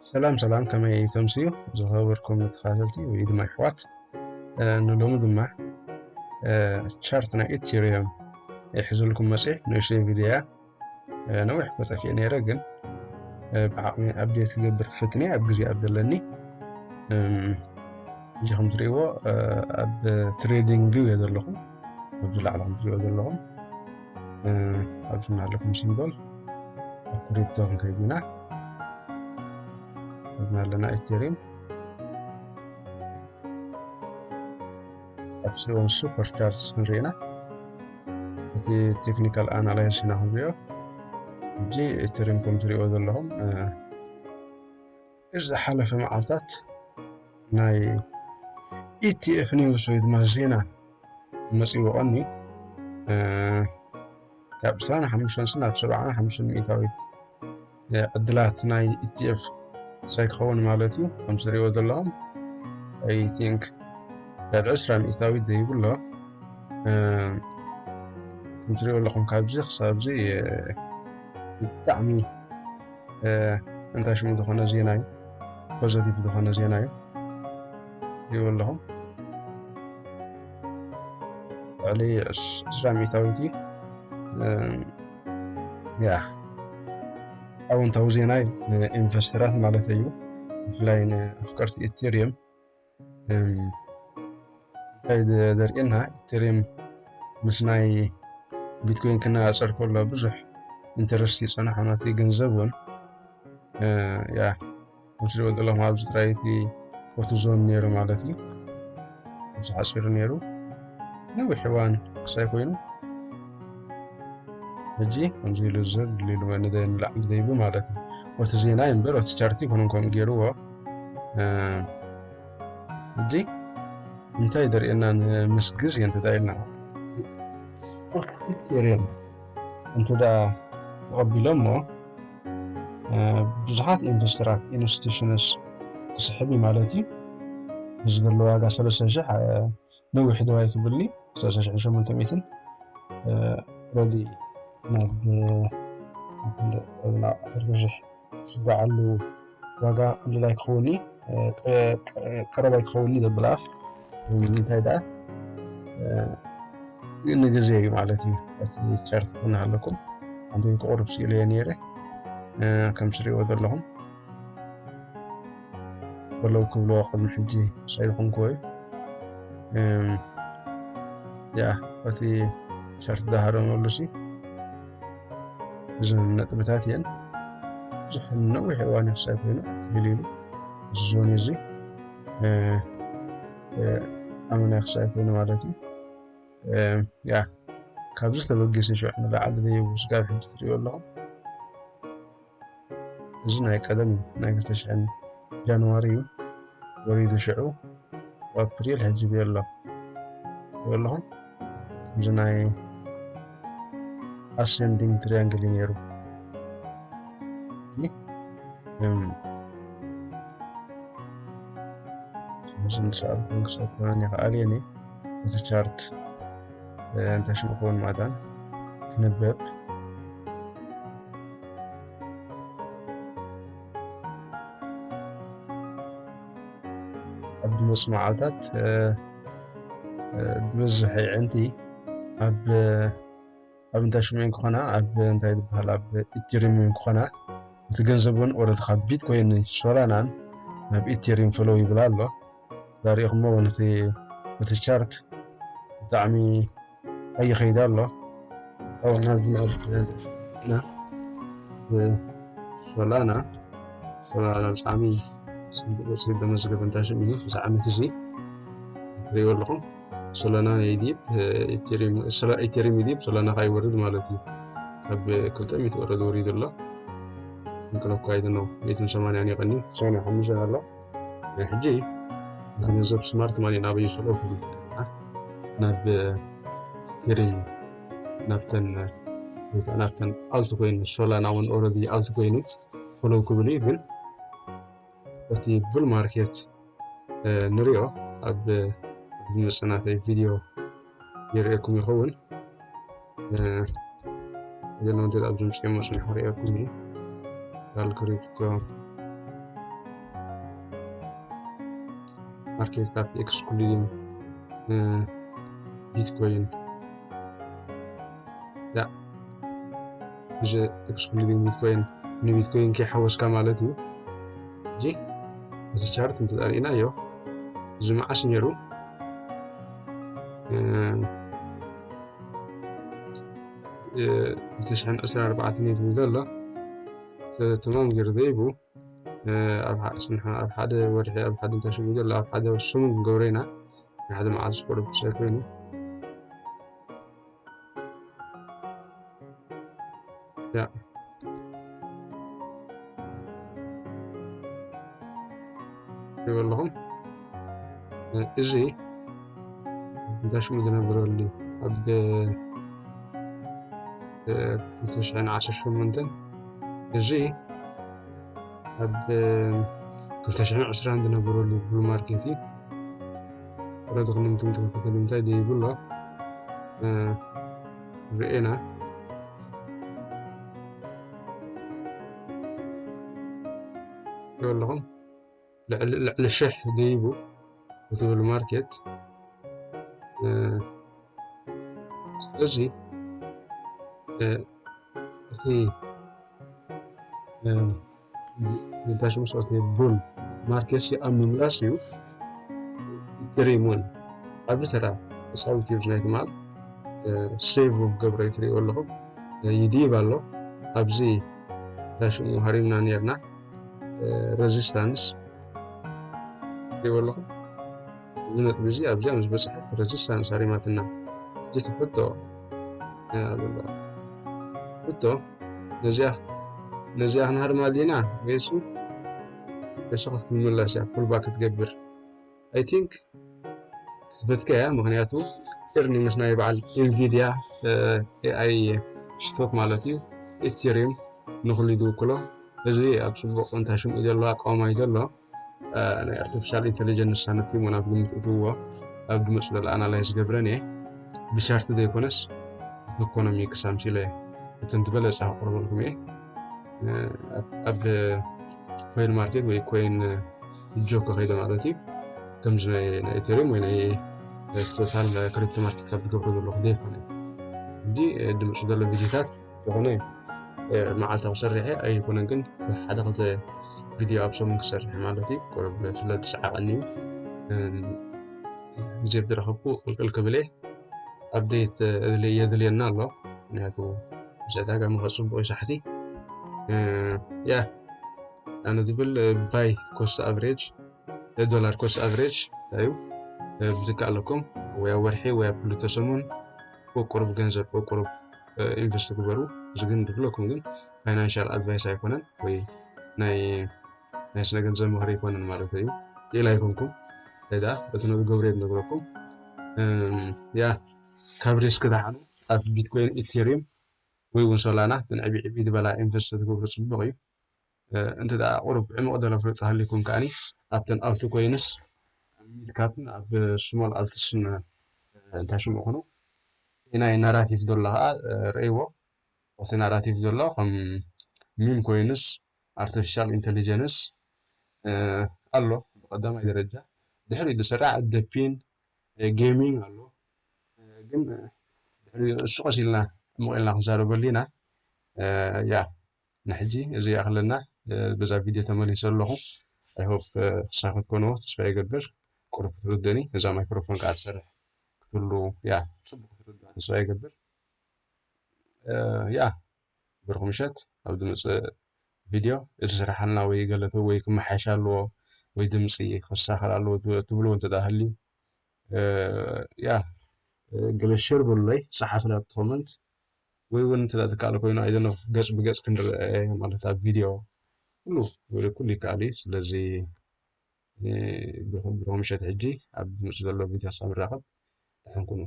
ሰላም ሰላም፣ ከመይ ተምስዩ ዝኸበርኩም ተኸታተልቲ ወይ ድማ ኣሕዋት? እ፣ ንሎሚ ድማ፣ እ፣ ቻርት ናይ ኢቴሪየም ይሕዘልኩም መጽየ። ንእሽተይ ቪድዮ እያ። እ፣ ነዊሕ እኮ ጠፊኤ ነይረ፣ ግን፣ እ፣ ብዓቕሚ ኣፕዴት ክገብር ክፍትን እየ ኣብ ግዜ ኣብ ዘለኒ። እም፣ እዚ ከም ትርእይዎ፣ እ፣ ኣብ ትሬዲንግ ቪው እየ ዘለኹ። ኣብዚ ላዕሊ ከም ትርእይዎ ዘለኹም፣ እ፣ ኣብዚ ናለኩም ሲምቦል ኣብ ክሪፕቶ ክንከይድ ኢና። ኣብዚ ኣለና ኢቴሪየም። ኣብ ሲኦን ሱፐር ቻርትስ ክንርኢ ኢና። እቲ ቴክኒካል ኣናላይስ ኢና ክንሪኦ። ሕጂ ኢቴሪየም ከም ትሪእዎ ዘለኹም፣ እ፣ እዚ ዝሓለፈ መዓልታት ናይ ኢቲኤፍ ኒውስ ወይ ድማ ዜና መጺኡ ቀንዩ፣ እ፣ ካብ ዕስራን ሓሙሽተን ናብ ሰብዓን ሓሙሽተን ሚእታዊት፣ እ፣ ዕድላት ናይ ኢቲኤፍ ሳይ ክኸውን ማለት እዩ። ከም ትሪእዎ ዘለኹም፣ I think ልዕሊ ዕስራ ሚእታዊት ዘይብሎ፣ እ፣ ከም ትሪእዎ ኣለኹም ካብዚ ክሳብ እዚ፣ እ፣ ብጣዕሚ፣ እ፣ እንታይ ሽሙ ዝኾነ ዜና እዩ። ፖዘቲቭ ዝኾነ ዜና እዩ። ትሪእዎ ኣለኹም። ልዕሊ ዕስ-፣ ዕስራ ሚእታዊት እዩ። እ፣ ያ፣ ኣወንታዊ ዜና እዩ ንኢንቨስተራት ማለት እዩ። ብፍላይ ንኣፍቀርቲ ኢቴሪየም። እም፣ እንታይ ዘ-፣ ዘርእየና፣ ኢቴሪየም ምስ ናይ ቢትኮይን ክነጻጸር ከሎ ብዙሕ ኢንተረስት ይጸንሖ፣ ነቲ ገንዘብ እውን፣ እ፣ ያ፣ ከም ትሪእዎ ዘለኹም ኣብዚ ጥራይ እቲ ፎቶ ዞን ነይሩ ማለት እዩ። ኣብዚ ሓጺሩ ነይሩ። ነዊሕ እዋን ክሳይ ኮይኑ፣ ሕጂ ከምዚ ኢሉ ዝብል ኢሉ ንደ-፣ ንላዕሊ ዘይቡ ማለት እዩ። እቲ ዜና እዩ እምበር፣ እቲ ቻርት ይኮነን ከምኡ ገይርዎ። እ፣ ሕጂ እንታይ ዘርእየና ንምስግዝ እየ እንተ ኢልና፣ ኢቴሪየም እንተ ደኣ ተቐቢሎሞ፣ እ፣ ብዙሓት ኢንቨስተራት፣ ኢንስቲቱሽንስ ክስሕብ እዩ ማለት እዩ። እዚ ዘሎ ዋጋ ሰለስተ ሽሕ፣ እ፣ ነዊሕ ደዋይ ክብልኒ፣ ሰለስተ ሽሕ ሸሞንተ ሚእትን፣ እ፣ ረዲ ናብ፣ እ፣ ናብ ዓሰርተ ሽሕ ዝጓዓሉ ዋጋ ኣድላይ ክኸውን እዩ፣ እ፣ ቀ-፣ ቀ-፣ ቀረባይ ክኸውን እዩ ዘብል ኣፍ። ንምንታይ ደኣ? እ፣ ንግዜ እዩ ማለት እዩ። እቲ ቻርት ክናሃለኩም፣ ኣንተ ክቑርብ ስኢለ እየ ነይረ። እ፣ ከም ትሪእዎ ዘለኹም፣ ፎሎው ክብልዎ ቅድሚ ሕጂ ሳይኹም ክወዩ። እም፣ ያ፣ እቲ ቻርት ዳሃረመሉ ሲ፣ እዞም ነጥብታት እየን። ብዙሕ ነዊሕ እዋን እዩ ክሳይ ኮይኑ፣ ክልል ኢሉ፣ እዚ ዞን እዚ፣ እ፣ እ፣ ኣመና ክሳይ ኮይኑ ማለት እዩ። እ፣ ያ፣ ካብዚ ተበጊሱ ሽዑ ንላዕሊ ዘይብሉ ስጋብ ሕጂ ትሪእዎ ኣለኹም። እዚ ናይ ቀደም እዩ፣ ናይ ክልተ ሽሕን ጃንዋሪ እዩ ወሪዱ፣ ሽዑ ኣፕሪል ሕጂ ብየሎ ኣለኹም። ከምዚ ናይ ኣሴንዲንግ ትሪያንግል እዩ ነይሩ። እም፣ እዚ ንሰኣልኩም ክሳብ ከማን ይኸኣል እየ። እቲ ቻርት፣ እ፣ እንታይ ሽሙ ክኸውን መጠን ክንበብ ኣብ ዝመጽእ መዓልታት፣ እ፣ እ፣ ዝበዝሕ ኣዕንቲ ኣብ፣ ኣብ እንታይ ሽሙ እየን ክኾና፣ ኣብ እንታይ ዝበሃል፣ ኣብ ኢቴሪየም እየን ክኾና። እቲ ገንዘብ እውን ኦረዲ ካብ ቢትኮይን ሶላናን ናብ ኢቴሪየም ፈለው ይብል ኣሎ። ዛሪእኹሞ እውን እቲ፣ እቲ ቻርት ብጣዕሚ ይኸይድ ኣሎ። ኣው ናብዚ ናብ፣ ና፣ ሶላና፣ ሶላና ብጣዕሚ ጽቡቕ ውፅኢት ዘመዝገበ እንታይ ሽም እዩ፣ እዚ ዓመት እዚ ትሪእዎ ኣለኹም። ሶላና ይዲብ፣ ኢቴሪየም፣ ሶላ-፣ ኢቴሪየም ይዲብ፣ ሶላና ከይወርድ ማለት እዩ። ካብ ክልተ ሚእቲ ወረድ ወሪዱ ኣሎ። እንቅለኳ ይድነው፣ ሚእትን ሰማንያን ይቐኒ፣ ሰማንያ ሓሙሽተ ኣሎ። ናይ ሕጂ፣ እዚ ገንዘብ ስማርት ማኒ ናበይ ይኸዶ ክብል፣ ናብ ኢቴሪየም፣ ናብተን፣ ወይ ከዓ ናብተን ኣልት ኮይን፣ ሶላና እውን ኦረዲ ኣልት ኮይኑ፣ ፎሎው ክብል እዩ። ግን እቲ ቡል ማርኬት፣ እ፣ ንሪኦ ኣብ፣ ኣብ ዝመፅእ ናተይ ቪድዮ ይርእየኩም ይኸውን። እ፣ እዚ እውን እንተ ኣብዚ ምፅኦ መፅንሑ ክርእየኩም እዩ። ቫል ክሪፕቶ market cap excluding Bitcoin። ያ፣ እዚ excluding Bitcoin ንቢትኮይን ከይሓወስካ ማለት እዩ። እዚ፣ እዚ ቻርት እንተሪእናዮ፣ እዚ መዓስ ነይሩ? ክልተ ሽሕን ዕስራን ኣርባዕተን እዩ ዝብል ዘሎ። ተማም ገይሩ ዘይቡ ኣብ ሓደ ወርሒ፣ ኣብ ሓደ እንታይ ሽሙ ዘሎ፣ ኣብ ሓደ ሰሙን ክንገብሮ ኢና። ንሓደ መዓልቲ ስቆዶ ብቻ ኮይኑ። ያ፣ ይበለኹም። እዚ እንታይ ሽሙ ዝነበረሉ ኣብ ክልተ ሽሕን ዓሰርተ ሸሞንተን፣ እዚ ኣብ ክልተ ሽሕን ዕስራን ዝነበረሉ ቡል ማርኬት እዩ። ረድኽንም ትምትምትክል እንታይ ዘይብሎ ርኤና ኣለኹም። ልዕሊ ሽሕ ደይቡ እቲ ቡል ማርኬት። እዚ እቲ ታሽሙ ሰት ቡል ማርኬት ኣብ ምምላስ እዩ። ኢትሪም እውን ኣብዚ ተራ ተፃዊት እዩ። ናይ ትማል ሴቭ ገብረ ትሪእዎ ኣለኹም፣ ይድይብ ኣሎ። ኣብዚ ታሽሙ ሃሪምና ነርና። ረዚስታንስ ትሪእዎ ኣለኹም። እዚ ነጥቢ እዚ ኣብዚኣ ምስ በፅሐት ረዚስታንስ ሃሪማትና። ሕጂ ትሕቶ ሕቶ ነዚኣ ነዚኣ ክንሃርማ ዲና ወይሱ ወይሱ ክትምለስ እያ ፑልባክ ክትገብር? I think ክትበትካ እያ። ምክንያቱ ኤርኒንግስ ናይ በዓል ኢንቪድያ ኤኣይ ስቶክ ማለት እዩ፣ ኢቴሪየም ንኩሉ ዝውክሎ። እዚ ኣብ ፅቡቅ እንታይ ሽምኡ ዘሎ ኣቃውማ እዩ ዘሎ ናይ ኣርቲፊሻል ኢንቴሊጀንስ ሳነቲ ሞ ናብ ግምት እትዎ ኣብ ድምፅ ዘሎ ኣናላይዝ ገብረን እየ። ብቻርት ዘይኮነስ ኢኮኖሚክስ ኣምሲለ እተን ዝበለፀ ኣቅርበልኩም እየ። ኣብ ኮይን ማርኬት ወይ ኮይን ጆክ ከይደ ማለት እዩ። ከምዚ ናይ ኢቴሪየም ወይ ናይ ቶታል ክሪፕቶ ማርኬት ካብ ዝገብሮ ዘለኹ ዘይኮነ እንጂ ድምፅ ዘሎ ቪዲዮታት ዝኾነ መዓልታዊ ሰሪሐ ኣይኮነን፣ ግን ሓደ ክልተ ቪድዮ ኣብ ሰሙን ክሰርሕ ማለት እዩ። ቁሩብ ስለ ዝሰዓቐኒ እዩ። ግዜ ብዝረኸብኩ ቅልቅል ክብል እየ። ኣፕዴት የድልየና ኣሎ፣ ምክንያቱ ምስ ዕዳጋ ምኸ ፅቡቅ እዩ ሳሕቲ። ያ፣ ኣነ ዝብል ባይ ኮስት ኣቨሬጅ፣ ዶላር ኮስት ኣቨሬጅ እዩ። ብዝከኣለኩም ወይ ኣብ ወርሒ ወይ ኣብ ክልተ ሰሙን ቁሩብ ገንዘብ ቁሩብ ኢንቨስት ግበሩ። እዚ ግን ዝብለኩም ግን ፋይናንሻል ኣድቫይስ ኣይኮነን ወይ ናይ ናይ ስነ ገንዘብ ምኽሪ ኣይኮነን ማለት እዩ። ኢላ ኣይኮንኩም። ከዛ በቲ ነዚ ገብረ ዝነግረኩም ያ ካብ ሪስክ ድሓኑ ኣብ ቢትኮይን፣ ኢቴሪየም ወይ እውን ሶላና ብንዕቢ ዕቢ ዝበላ ኢንቨስት ትገብሩ ፅቡቅ እዩ። እንተ ደኣ ቁሩብ ዕሙቕ ደለ ፍልጥ ሃሊኩም ከኣኒ ኣብተን ኣልት ኮይንስ ኣብ ሚድ ካፕን ኣብ ስሞል ኣልትስን እንታይ ሽሙ ይኹኑ ናይ ናራቲቭ ዘሎ ከዓ ርእይዎ። እቲ ናራቲቭ ዘሎ ከም ሚም ኮይንስ ኣርቲፊሻል ኢንቴሊጀንስ ኣሎ ብቀዳማይ ደረጃ። ድሕሪ ዝስራዕ ደፒን ጌሚንግ ኣሎ። ግን ድሕሪ እሱ ቀስ ኢልና ዕሙቕ ኢልና ክንዛረበሉ ኢና። ያ ንሕጂ እዚ ይኣኽለና። በዛ ቪድዮ ተመሊሰ ኣለኹ። I hope ክሳብ ክትኮንዎ ተስፋ ይገብር። ቁሩብ ክትርድእኒ እዛ ማይክሮፎን ከዓ ትሰርሕ ክትህሉ ያ ፅቡቅ ክትርድእ ተስፋ ይገብር። ያ ብሩኽ ምሸት። ኣብ ዝመፅእ ቪድዮ እቲ ስራሕና ወይ ገለ ወይ ክመሓየሽ ኣለዎ ወይ ድምፂ ክስተኻኸል ኣለዎ ትብልዎ እንተ ደኣ ሃልዩ ያ ገለ ሸር በሉለይ፣ ፀሓፉ ኣብቲ ኮመንት ወይ እውን እንተ ደኣ ዝከኣል ኮይኑ ኣይደኖ ገፅ ብገፅ ክንረአ ማለት ኣብ ቪድዮ ኩሉ ኩሉ ይከኣል እዩ። ስለዚ ብሩኽ ብሩኽ ምሸት። ሕጂ ኣብ ዝመፅእ ዘሎ ቪድዮ ክሳብ ንራኸብ ደሓን ኩኑ።